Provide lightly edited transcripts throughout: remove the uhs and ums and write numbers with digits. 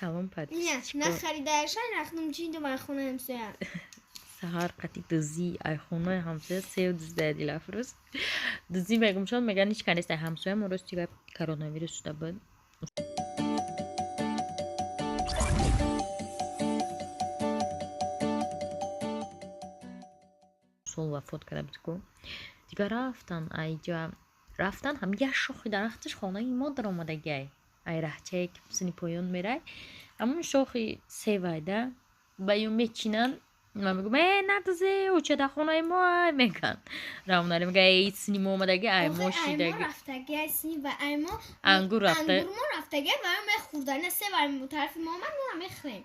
Салом подписчико. На харидаашан рахтум чинду май хонаи ҳамсоя. Саҳар қати дузӣ ай хонаи ҳамсоя сев дуздая Дилафрӯз. Дузӣ мегум чон меган ҳеч кас нест ай ҳамсоя мо рости гап коронавирус шуда буд. Сол вафот карда буд ку. Дигар рафтан айҷа рафтан ҳам як шохи дарахташ хонаи мо даромадагиай. Ай раҳчае ки сини поён мерай ҳамон шохи севайда ба ё мечинанд. Ман мегӯям э надузе оча дар хонаи мо ай мегӯянд. Равонари мега эй сини мо омадаги ай мо шидаги. Рафтаги ай сини ва ай мо ангур рафта. Ангур мо рафтаги ва ё мехӯрда на се ва тарафи мо омад мо мехӯрем.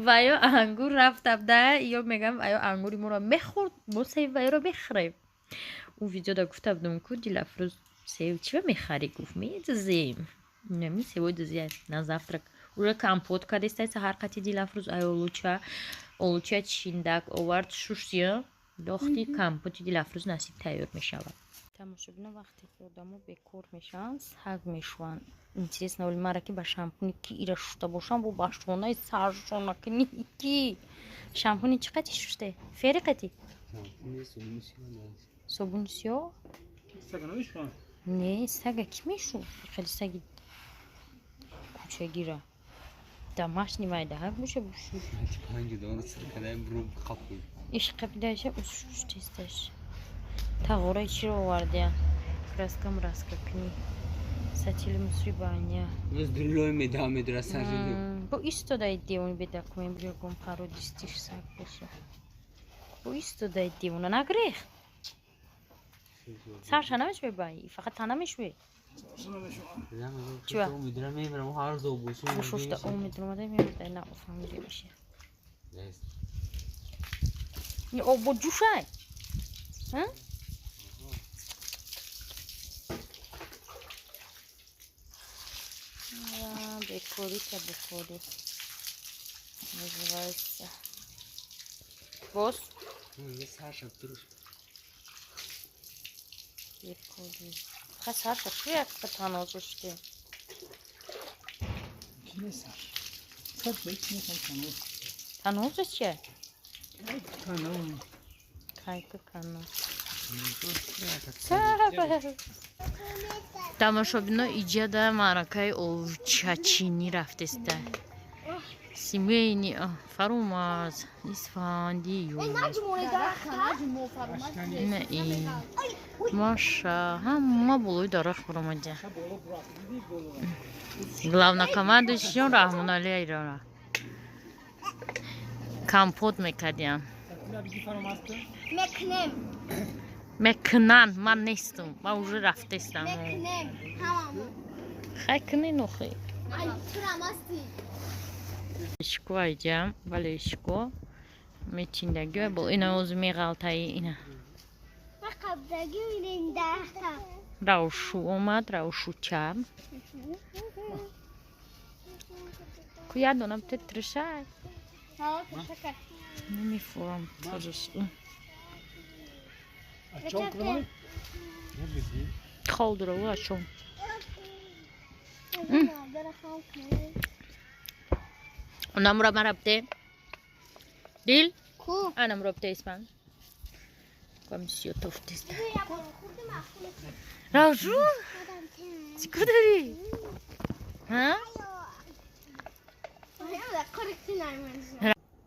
Ва ё ангур рафта буда ё мегӯям ва ё ангури моро мехӯрд мо сев ва ёро мехӯрем. Ӯ видеода гуфта будам ку Дилафрӯз сев чӣ мехарӣ гуфт медузем. Нами севои дузия на завтрак. Уже компот кадестай саҳар қати Дилафрӯз ай олуча олуча чиндак овард шушия дохти компоти Дилафрӯз насиб тайёр мешавад. Тамошобино вақте ки одамо бекор мешаванд саг мешаванд. Интересно вали мара ки ба шампуни ки ира шушта бошам бо башонаи саршона ки ки шампуни чӣ қати шуште? Фери қати? Собуни сиёҳ? Не, сага ки мешуд? Хеле саги кӯчагира. Домашний майда ҳак боша бушу. Иш қабидаша ушуш тесташ. Тағораи чиро овардия? Краска мраска кни. Сатили мусри баня. Бо истодаи девони бедакумен биёгум пародистиш саг боша. Бо истодаи девона нагрехт. Сарша намешве бай, фақат тана мешве. Чува? Бушушта омедромада мемеда на офамида меше. Ин об бо ҷӯшай? Бекорӣ та бекорӣ. Называется. Боз? Бекорӣ. Ха сарша чӣ як танозу шуде? Танозу чия? Кайка кано. Тамошобино иҷада маъракаи овчачинӣ рафтеста. Симени Фарумаз, Исфандию. Маша, ҳама болои дарахт баромадя. Главнокомандующийшон Раҳмоналӣ Айрона. Компот мекардиям. Мекунанд, ман нестум. Ман уже рафтестам. Хай кунен охи. Ишко айҷам, вале ишко мечиндагио бо ина ози меғалтаи ина. Равшу омад, равшуча. Ку як донам те тришай. Намефурам триш. Хол дура ачом. Намура марабте. Дил? Анамура бте испан. Комиссио тофтеста. Равшу? Чӣ кор дорӣ? Ҳа?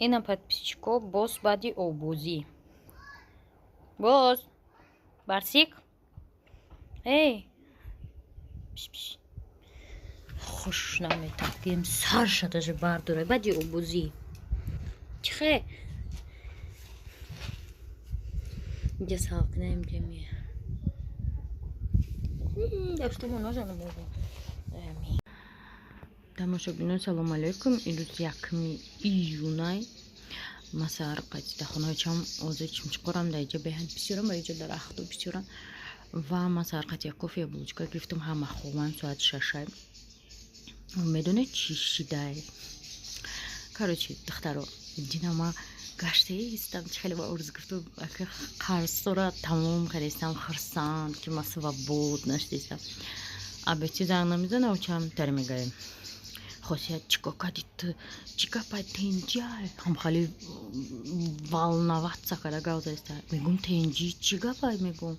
Ина подписчико боз баъди обозӣ. Боз. Барсик? Эй. Пш пш. Хуш наметақдим сарша даже бардора баъди обозӣ. Чихе? Инҷа салқинаем ҷамия. Даштумо назанам бобо. Тамошобино салом алейкум. Имрӯз 1 июнай. Ма саҳар қайтида хонаи-чам озир чимчиқорам дар иҷа беҳад бисёрам ва иҷа дарахту бисёрам. Ва ма саҳар қати як кофе булочка гирифтам, ҳама хобам соат 6. Медонед чӣ шидай? Короче, духтаро, дина ма гаштаистам, чӣ хеле ба орзу гуфту, ака қарзтора тамом кардистам, хурсанд ки ма свобод наштистам. Абечи занг намезана, очам тари мегаем. Хосият, чӣ кор кардӣ ту, чӣ гапай, тенҷай? Ҳам хеле волноваться карда гап заиста. Мегум, тенҷи чӣ гапай, мегум,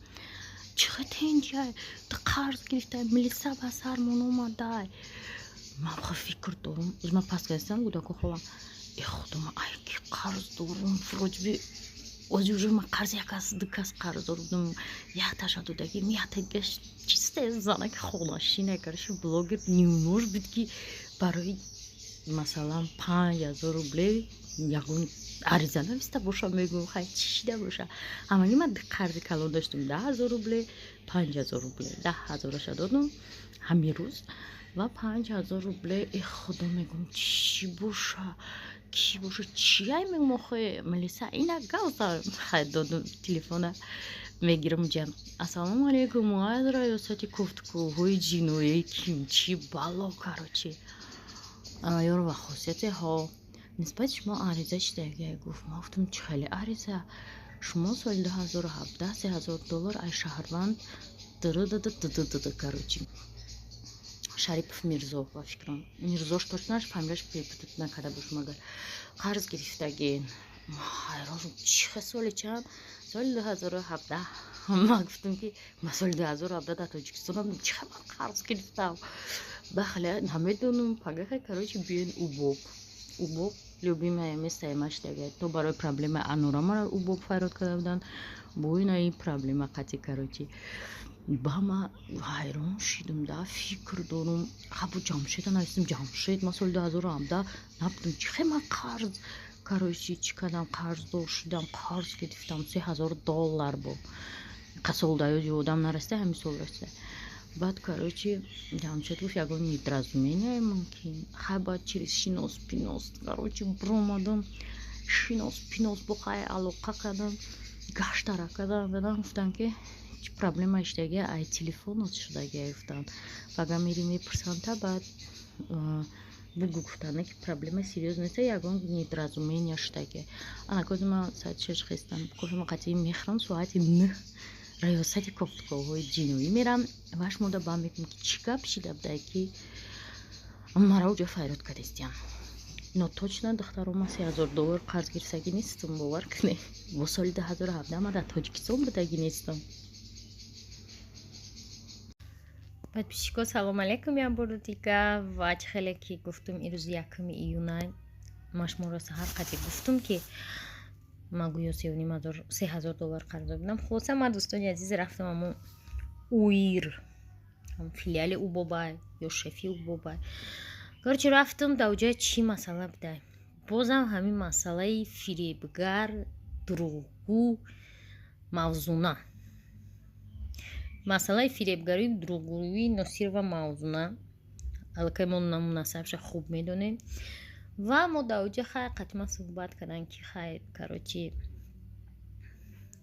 чӣ хел тенҷай, ту қарз гирифтай, милиса ба сармон омадай. Ман хел фикр дорум, ман пас кардистам, кӯдако хобам. Э худо, ман ай ки қарз дорум? Вроде бы ози уже ман қарзи як кас, ду кас қарздор будам, якташа додагим, якта дигаш чисте занаки хонашина, короче, блогер, не может быть, ки барои, масалан, 5000 рубле ягон ариза нависта боша. Мегӯм, хай, чӣ шида боша? Ҳамагӣ ман қарзи калон доштам, 10 000 рубле, 5000 рубле. 10 000-аша додам ҳамин рӯз ва 5000 рубле. Э худо, мегӯм, чӣ боша, кӣ боша, чиай? Мегӯм, охе, милиса ина гавза. Хай, додум телефона, мегирам ҷа: «Ассалому алайкум, аз раёсати кофтуковҳои ҷиноӣ кимчи бало, короче, ёро ва хосияте ҳо, нисбати шумо ариза шидагия», гуфт. Ма гуфтам, чӣ хеле ариза? Шумо соли 2017 3000 доллар аз шаҳрванд ддддддд, короче, Шарипов Мирзо, ба фикрам, Мирзош точно, фамилияш перепутать накарда бошам агар, қарз гирифтагин. Ҳайрон шудам, чӣ хел, соли чанд? Соли 2017. Ма гуфтам, ки ма соли 2017 дар Тоҷикистонам, чӣ хел ман қарз гирифтам? Бахле намедонам. Пагаха, короче, биён УБОП. УБОП любимое место ма шидага. То барои проблемаи Анора мара УБОП фарёд карда буданд, бо ина ин проблема қатъи. Короче, ба ма ҳайрон шидам да, фикр дорум, ҳабу Ҷамшеда навистам: «Ҷамшед, ман соли 2017 набудам, чӣ хел ман қарз, короче, чӣ кардам, қарздор шудам, қарз гирифтам?» 3000 доллар бо қасол даёди одам нарасида, ҳамин сол расида. Баъд, короче, Ҷамшед гуфт, ягон недоразумение мумкин. Хай, баъд через шинос пинос, короче, биромадам, шинос пинос бо хай алоқа кардам, гаштара кардам, дадам, гуфтам, ки чӣ проблема иштагия, ай телефонот шудагия, гуфтанд. Пага мери мепурсанд, та баъд бугу, гуфтанд, ки проблема серьёз неста, ягон недоразумение шудагия. Ана кози ман соати 6 хестам, кофема қатъи мехӯрам, соати 9 раёсати кофтуковҳои ҷиноӣ мерам ва шумода баъд мекунам, ки чӣ гап шида буда, ки мара уҷа файрод кардистиям. Но точно, духтаро, ман 3000 доллар қарз гирифтагӣ нестам, бовар кунед. Бо соли 2017 ман дар Тоҷикистон будагӣ нестам. Подписчико, салом алейкум як бору дига. Ва чӣ хеле ки гуфтум, ирӯзи 1 июна ман шуморо саҳар қатъи гуфтум, ки ман гӯё 3,5 ҳазор, 3000 доллар қарздор будам. Хулоса, ман, дӯстони азиз, рафтам ҳамун уир, филиали Убобай ё шефи Убобай. Короче, рафтам дар уҷоя. Чӣ масъала будай? Бозам ҳамин масъалаи фиребгар, дурӯғгӯ Мавзуна, масъалаи фиребгарии, дурӯғгӯии Носирова Мавзуна. Аллакай мо намунасабша хуб медонем. Ва мо дар уҷа хай қатима суҳбат кардам, ки хай, короче,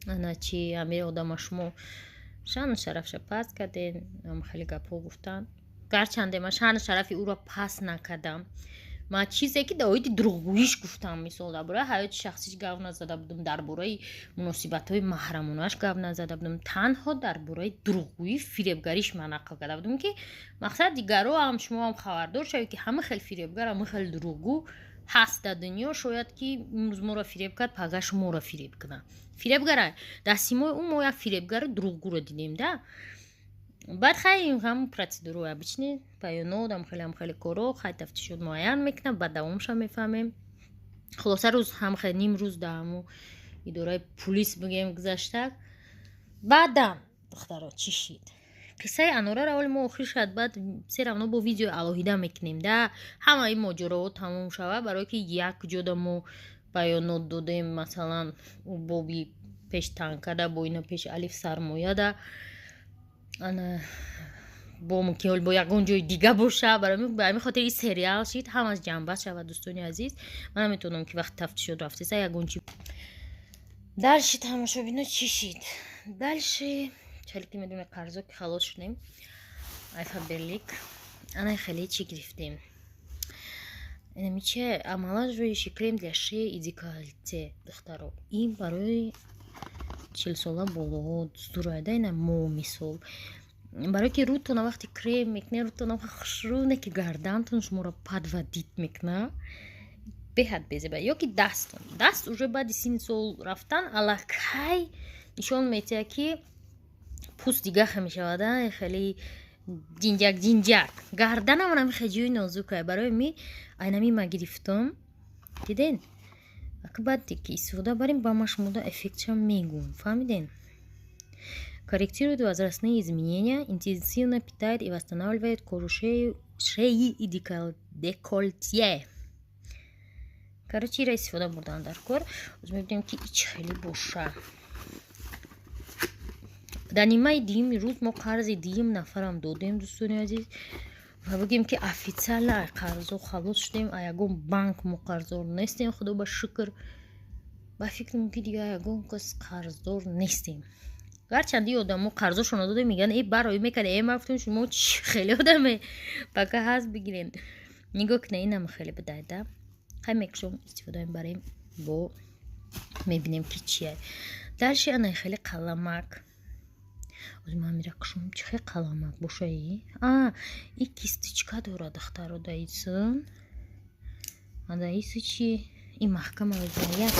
ана чи, ҳамин одама шумо шаъну шарафша паст карден, хеле гапҳо гуфтанд. Гарчанде ман шаъну шарафи ӯро паст накардам, ман чизе ки дар оиди дурӯғгӯиш гуфтам, мисол, дар бораи ҳаёти шахсиш гап назада будам, дар бораи муносибатҳои маҳрамонааш гап назада будам, танҳо дар бораи дурӯғгӯӣ, фиребгариш ман нақл карда будам, ки мақсад дигаро ҳам, шумоам хабардор шавед, ки ҳама хел фиребгар, ҳама хел дурӯғгӯ ҳаст дар дунё. Шояд ки имрӯз моро фиреб кард, пага шуморо фиреб кунад. Фиребгара дар симои ӯ мо як фиребгари дурӯғгӯро дидем да. Баъд хай, ҳам процедураи обычный, баёнот, ам хеле, ам хеле коро, хай, тафтишот муайян мекунад, баъд давомша мефаҳмем. Хулоса, рӯз ҳам хеле, ним рӯз дар ҳаму идораи пулис бигем гузашта. Баъдам, духтаро, чӣ шид? Қиссаи Анораро оли мо охир шуд, баъд все равно бо видеои алоҳида мекунем да, ҳамаи моҷароҳо тамом шавад, барое ки як ҷода мо баёнот додем, масалан, боби пеш танкада, бо ина пеши Алиф сармояда, ана бо мумкин бо ягон ҷои дига боша. Барои ҳамин хотир ин сериал шид, ҳамаш ҷанбаз шавад. Дӯстони азиз, ман наметавонам, ки вақти тафтишот рафтеса, ягон чи. Дальше, тамошобино, чӣ шид? Дальше, чале ки медонед, қарзо ки халос шудем, ай Фаберлик ана хеле чӣ гирифтем. Инамиче омолаживающий крем для шеи и декольте. Духтаро, ин барои 40-сола болоҳо зурайда. Ина мо, мисол, Барое ки рӯтона вақте крем мекунед, рӯтона хушрӯ не ки гардантон шуморо подводить мекуна, беҳад безеба. Ё ки дастон. Даст уже баъди синни сол рафтан аллакай нишон метиҳад, ки пӯст дигаха мешавад, хеле ҷинҷак ҷинҷак. Гарданам ҳами хеле ҷои нозукае. Барои ми айнами ма гирифтам. Диден? Ака баъд ки истифода барем, ба ма шумода эффектша мегӯм. Фаҳмиден? Корректирует возрастные изменения, интенсивно питает и восстанавливает кожу шеи и декольте. Короче, ира истифода бурдан дар кор. Оз мебинем, ки ич хеле боша. Дар нимаи дуюми рӯз мо қарзи дуюм нафарам додем, дӯстони азиз, ва бигем, ки официально ай қарзо халос шудем, а ягон банк мо қарздор нестем, худо ба шукр. Ба фикрам, ки дига ягон кас қарздор нестем. Гарчанд и одамо қарзошонро додем, мегӯянд: «Э, барои мекард». Э, ма гуфтем: «Шумо чи хеле одаме, пока ҳаст, бигирен». Нигоҳ кунед, инам хеле бидайда. Хай, мекушом, истифода мебарем, бо мебинем, ки чия. Дальше ана хеле қаламак. Оз ман мира кушом, чи хеле қаламак бошаи. А и кисточка дора, духтаро, даисын. Адаисы чи и маҳкама як.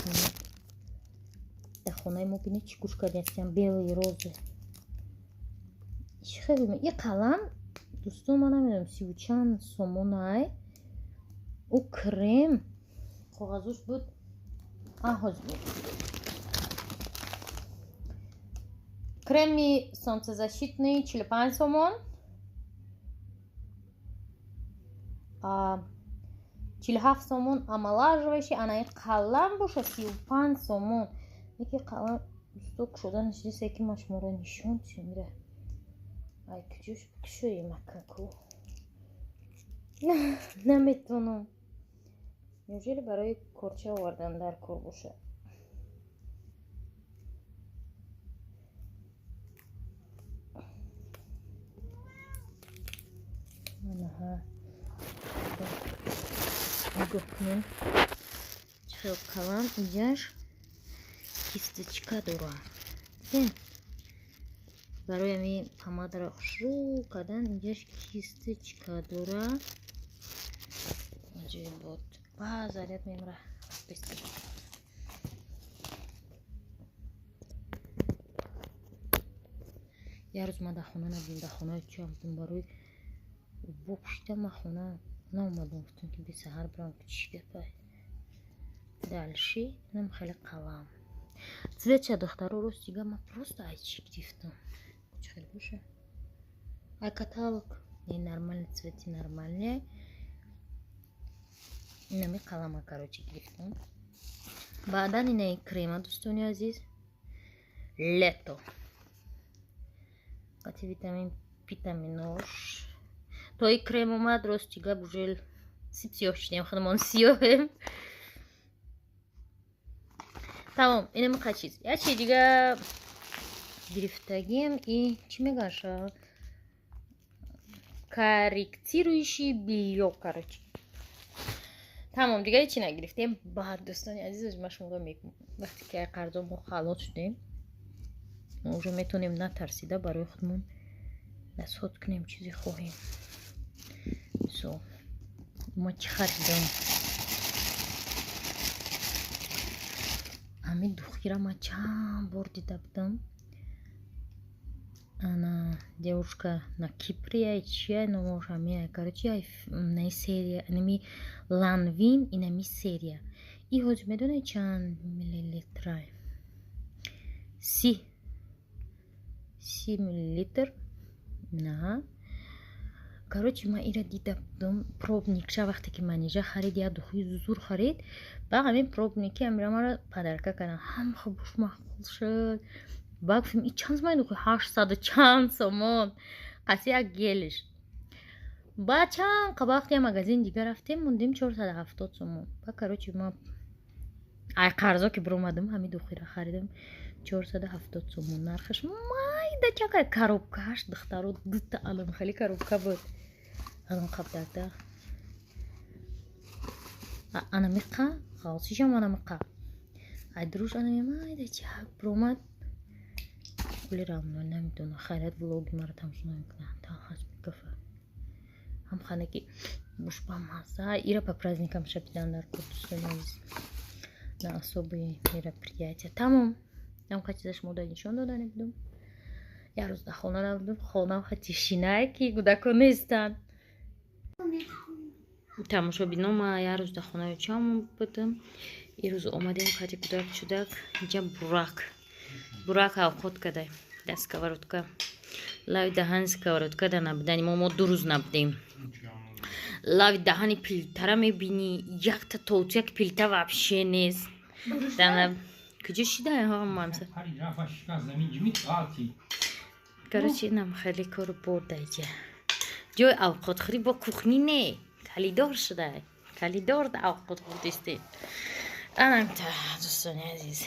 Дар хонаи мо бинед, чӣ гӯш кардастиям, белые розы. Чӣ хеле и қалам, дӯстон, ман намедонам, сиву чанд сомонай. Ӯ крем коғазош буд. Ҳозир креми солнцезащитный 45 сомон, 47 сомон омолаживающий. Ана ин қалам боша 35 сомон. Яке қалам, дӯсто, кушоданаш нест, яки ма шуморо нишон чимира. Ай, куҷош бикушоем, акаку? Наметавонам. Неужели барои корча овардан дар кор бошад? Анаҳа, нигоҳ кунем, чӣ хел қалам. Иҷаш кисточка дора. Дидем, барои ами помадаро хушрӯ кардан инҷаш кисточка дора. Аҷоибот ба заряд мемра. Бисточка. Як рӯз ман дар хона набудам, дар хонаи чиам будам, барои бо пушида ман хона наомадам. Гуфтам, ки бисаҳар бирам, ки чӣ гапай. Дальше инам хеле қалам. Цветша, духтаро, рост дига ман просто ай чӣ гирифтам, чӣ хеле боша, ай каталог. Не, нормальный, цвети нормальный. Инами қалама, короче, гирифтам. Баъдан инаи крема, дӯстони азиз, лето қати витамин витаминош. То и крем омад, рости гап, уже сип сиёҳ шудем, худамон сиёҳем. Тамом, инам қа чиз. Як чизи дига гирифтагием, и чӣ мегаша, корректирующий бельё. Короче, тамом, дига ҳечи нагирифтем. Баъд, дӯстони азиз, ма шуморо мегӯм, вақте ки қарзо мо халос шудем, мо уже метавонем натарсида барои худмон расход кунем, чизе хоҳем. Мисол, ма чӣ харидам? Ҳамин духира ман чанд бор дида будам. Ана девушка на Кипре, чия номош ҳамия. Короче, наи серия, инами Ланвин, инами серия. И ҳозир медонед, чанд миллилитра? 30 миллилитр. На, короче, ман ира дида будам, пробникша. Вақте ки Манижа харид, як духи зур харид, ба ҳамин пробники амира мара подарка кардам. Ҳама хубуш маъқул шуд. Ба гуфтем: «И чанд сомон духи?» 800 чанд сомон қаси як гелиш. Баъд чанд қа вақт як магазин дига рафтем, мондем, 470 сомон. Ба, короче, ман ай қарзо ки биромадам, ҳамин духира харидам, 470 сомон нархаш. Майда чака коробкааш, духтаро, дута алам хеле коробка буд, алам қабдакда анамиқа ғалсишам, анамиқа ай дуруш анами майда чак биромад. Гули рамно намедонам, хайрат, влоги маро тамошо намекунад. Талхас мегафа. Ҳам ханаки бушбамаза. Ира по праздникам шапидан дар кор, дӯстони азиз. На особые мероприятия. Тамом. Ам чиза шумо да нишон дода будум. Як рӯз дар хона набудум. Хонам ха тишинае, ки кӯдако нестанд. Тамошобино, ма як рӯз дар хонаи очам будам. Ирӯз омадем хати кӯдак чудак инҷа бурак. Бурак авқот кадай. Дар сковородка. Лави даҳани сковородка да набудани мо 2 рӯз набудем. Лави даҳани плитара мебинӣ, якта толчак плита вообще нест. Дана куҷо шида мамса? Короче, инам хеле кору бор даиҷа. Ҷои авқотхӯрӣ бо кухни не, калидор шуда. Калидор да авқот хӯрдистем. Анамта, дӯстони азиз.